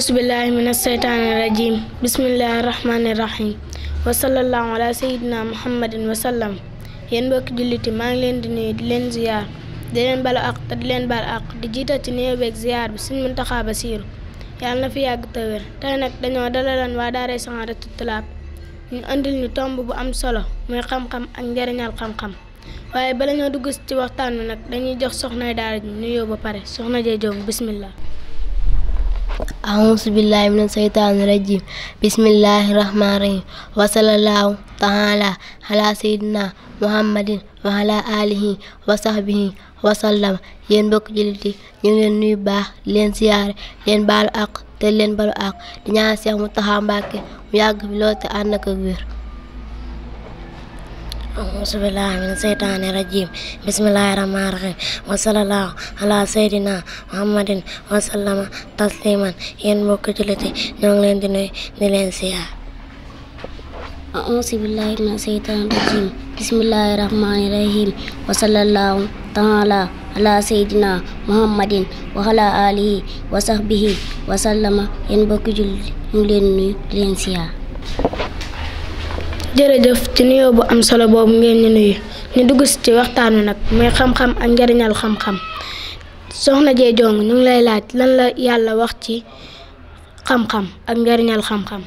auzu billahi mina seytaani rajim bismillahi rahmaani rahim wa sallallahu ala sayyidina muhammadin wa sallam. Yéen mbokki julliti maa ngi leen di nuyu di leen ziyaar di leen balu àq te di leen bal àq di jiital ci nuyoo beeg ziyaar bi Sëriñ Muntaxa Basiiru yàlla na fi yàgg te wér. Tey nag dañoo dalaloon waa daaray Sahadatou Tulaab ñu andil ñu tomb bu am solo muy xam-xam ak njariñal xam-xam. waaye bala ñoo dugg ci waxtaan wi nag dañuy jox soxnay daara ji nuyoo ba pare soxna Jee Jong bismillah. أعوذ بالله من الشيطان الرجيم بسم الله الرحمن الرحيم وصلى الله تعالى على سيدنا محمد وعلى آله وصحبه وسلم. yéen mbokk jullit yi ñu ngi leen nuyu baax di leen siyaare leen baalu àq te leen balu àq di ñaan Seex Muntaxa Mbàkke mu yàgg fi lool te ànd ak wér. أعوذ بالله من الشيطان الرجيم بسم الله الرحمن الرحيم وصلى الله على سيدنا محمد وسلم تسليما. yéen mbokk jullit yi ñoo ngi leen di nuyu di leen siyaar. أعوذ بالله من الشيطان الرجيم بسم الله الرحمن الرحيم وصلى الله تعالى على سيدنا محمد وعلى آله وصحبه وسلم. yéen mbokk jullit yi ñu ngi leen di nuyu di leen siyaar. jërëjëf ci nuyoo bu am solo boobu ngeen ñu nuyu ñu dugg ci waxtaan wi nag muy xam-xam ak njariñal xam-xam. soxna Jee Jong ñu ngi lay laaj lan la yàlla wax ci xam-xam ak njariñal xam-xam.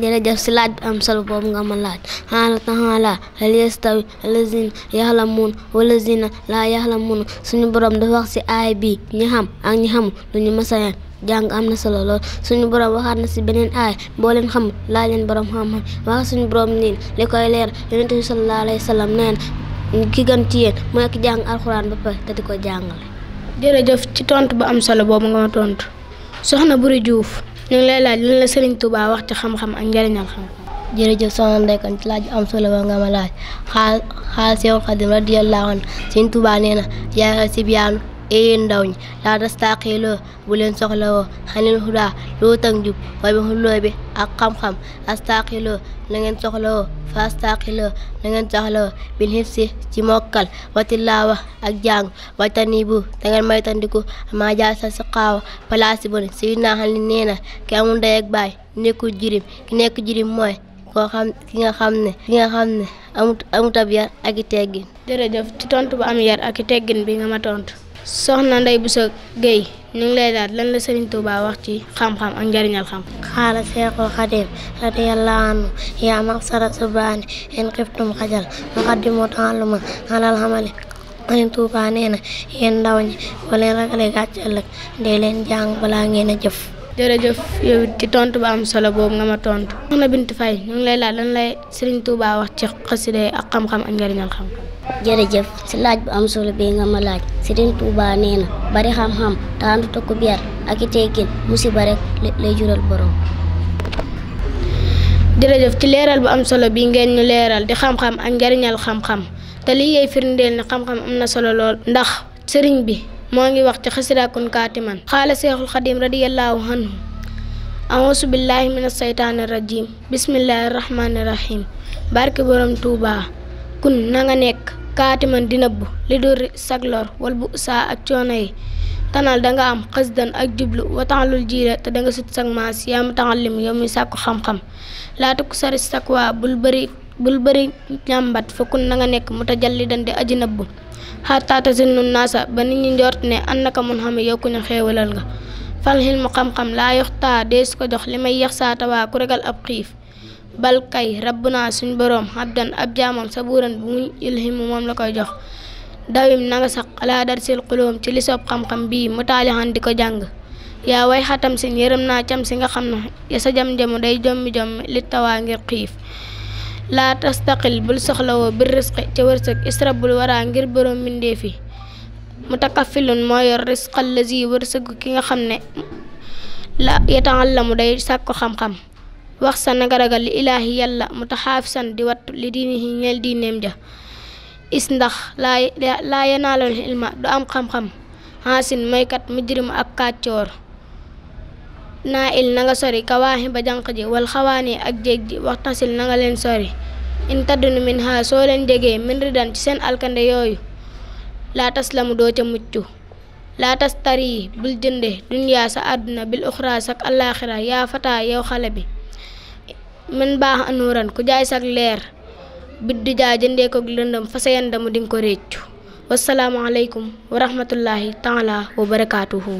jërëjëf si laaj bu am solo boobu nga ma laaj. qaala ta'aala hal yastawi allaziina ya'lamuuna wallaziina laa ya'lamuuna. suñu borom dafa wax si aay bi ñi xam ak ñi xamul duñu mës a yem. jàng am na solo lool. suñu borom waxaat na si beneen aay boo leen xamul laaj leen borom xam-xam. wax suñu borom nii li koy leer yonent bi sallallahu alayhi wa sallam nee na ki gën ci yéen mooy ki jàng alxuraan ba pare te di ko jàngale. jërëjëf ci tontu bu am solo boobu nga ma tontu. soxna Buri Juuf ñu ngi lay laaj lan la Sëriñ Tuubaa wax ci xam-xam ak njariñal xam-xam. jërëjëf soxna Ndeye Kane ci laaj am solo ba nga ma laaj xaal Seexul Xadiim radiyallaahu anhu Sëriñ Tuubaa nee na yaa sibyaanu yéen ndaw ñi laa tastaqiloo bu leen soxlawoo xanil hudaa luutag njub way bi xulloo bi ak xam-xam astaqiloo na ngeen soxlawoo fa astaqiloo na ngeen soxlawoo bil hifsi ci mokkal watilaawa ak jàng watani bu da ngeen maytandiku maa jaa sa si xaawa palaasi bon si naa xam ne nee na ki amul ndey ak baay nekkul jirim ki nekk jirim mooy ki nga xam ne amut ab yar ak i teggin. jërëjëf ci tontu bu am yar ak i teggin bi nga ma tontu. soxna Ndey Buso Géy ñu ngi lay laaj lan la Sëriñ Tuubaa wax ci xam-xam ak njariñal xam. qaala Seexul Xadiim radiyallaahu anhu yaa ma'shara subaani in xiftum xajal faqaddimu ta'alluman alal amali. Sëriñ Tuubaa nee na yéen ndaw ñi boo leen ragalee gàcce ëllëg dee leen jàng balaa ngeen a jëf. jërëjëf yow ci tontu bu am solo boobu nga ma tontu. soxna Bintu Fay ñu ngi lay laaj lan lay Sëriñ Tuubaa wax ci xasida ak xam-xam ak njariñal xam-xam. jërëjëf si laaj bu am solo bi nga ma laaj. Sëriñ Tuubaa nee na bari xam-xam te àndut ak yar ak i teggin musiba rek lay jural borom. jërëjëf ci leeral bu am solo bi ngeen ñu leeral di xam-xam ak njariñal xam-xam te lii yey firndeel ne xam-xam am na solo lool ndax sëriñ bi moo ngi wax ci xasida kun kaatiman xaala Seexul Xadiim radiyallaahu anhu auzu billaahi mina seytaani rajiim bismillaahi rahmaani rahiim barke borom Tuubaa kun na nga nekk kaatiman di nëbbu li dul saglor wal bu saa ak coono yi tanal danga am xasdan ak jublu wataxalul jiire te danga sut sag maas yaa mu taxallim yow mi sàkku xam-xam laata ku sari sakwa bul bëri ñàmbat fa kun na nga nekk mu tajalli dan di aji nëbbu xaataata sinnu naasa ba nit ñi njort ne annaka mun xam yow ku ñu xeewalal nga fal xil mu xam-xam laa yoxtaa dees ko jox li may yex saata waa ku regal ab xiif bal kay rabbuna suñ boroom abdan ab jaamam sabuuran bu muñ ilhimu moom la koy jox dawim nanga sax alaa dar sil xulóom ci li soob xam-xam bii mu taalixan di ko jàng yaa way xatam sin yërëm naa cam si nga xam ne ya sa jam-jamu day jommi-jommi li tawaa ngir xiif laa tastaqil bul soxlawoo bir risqi ca wërsëg isra bul waraa ngir boroom mbindeefi mutakafilun moo yor risqal lazi wërsëgu ki nga xam ne la yata'allamu day sàkko xam-xam wax sa nanga ragal li ilaahi yàlla mutaxaafisan di wattu li diinihi ñeel diineem ja is ndax laa yanaalul ilma du am xam-xam xaasin moykat mujrim ak kàccoor naa il na nga sori kawaaxi ba jànq ji wal xawaani ak jéeg ji waxtasil na nga leen sori in taddunu min ha soo leen jegee min ridan ci seen alkande yooyu laa tas la mu doo ca mucc laa tastari bul jënde duniyaa sa àdduna bil uxra sak àllaaxira yaa fataa yow xale bi man baax anuuran ku jaay sak leer bit du jaay jëndee ko lëndëm fa sa yandamu dinga ko réccu wassalaamu aleykum wa rahmatullahi taala wa barakaatuhu